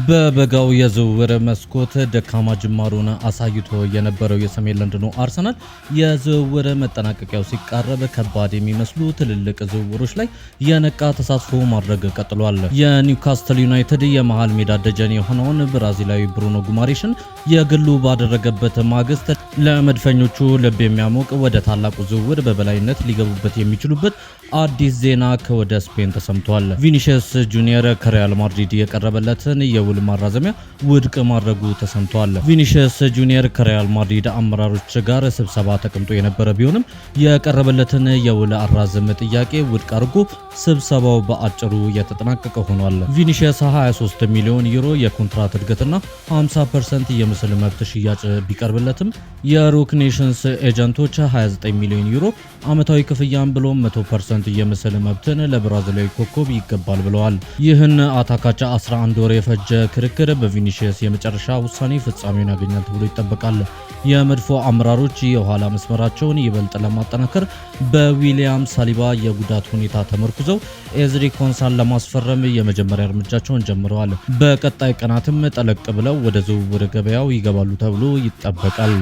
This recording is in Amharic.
በበጋው የዝውውር መስኮት ደካማ ጅማሮን አሳይቶ የነበረው የሰሜን ለንደኑ አርሰናል የዝውውር መጠናቀቂያው ሲቃረብ ከባድ የሚመስሉ ትልልቅ ዝውውሮች ላይ የነቃ ተሳትፎ ማድረግ ቀጥሏል። የኒውካስትል ዩናይትድ የመሃል ሜዳ ደጀን የሆነውን ብራዚላዊ ብሩኖ ጉማሬሽን የግሉ ባደረገበት ማግስት ለመድፈኞቹ ልብ የሚያሞቅ ወደ ታላቁ ዝውውር በበላይነት ሊገቡበት የሚችሉበት አዲስ ዜና ከወደ ስፔን ተሰምቷል። ቪኒሺየስ ጁኒየር ከሪያል ማድሪድ የቀረበለትን የውል ማራዘሚያ ውድቅ ማድረጉ ተሰምቷል። ቪኒሺየስ ጁኒየር ከሪያል ማድሪድ አመራሮች ጋር ስብሰባ ተቀምጦ የነበረ ቢሆንም የቀረበለትን የውል አራዝም ጥያቄ ውድቅ አድርጎ ስብሰባው በአጭሩ የተጠናቀቀ ሆኗል። ቪኒሺየስ 23 ሚሊዮን ዩሮ የኮንትራት እድገትና 50% የምስል መብት ሽያጭ ቢቀርብለትም የሮክ ኔሽንስ ኤጀንቶች 29 ሚሊዮን ዩሮ ዓመታዊ ክፍያን ብሎም 100% የምስል መብትን ለብራዚላዊ ኮከብ ይገባል ብለዋል። ይህን አታካች 11 ወር የፈጀ ክርክር በቪኒሺየስ የመጨረሻ ውሳኔ ፍጻሜውን ያገኛል ተብሎ ይጠበቃል። የመድፎ አመራሮች የኋላ መስመራቸውን ይበልጥ ለማጠናከር በዊሊያም ሳሊባ የጉዳት ሁኔታ ተመርኩዘው ኤዝሪ ኮንሳን ለማስፈረም የመጀመሪያ እርምጃቸውን ጀምረዋል። በቀጣይ ቀናትም ጠለቅ ብለው ወደ ዝውውር ገበያው ይገባሉ ተብሎ ይጠበቃል።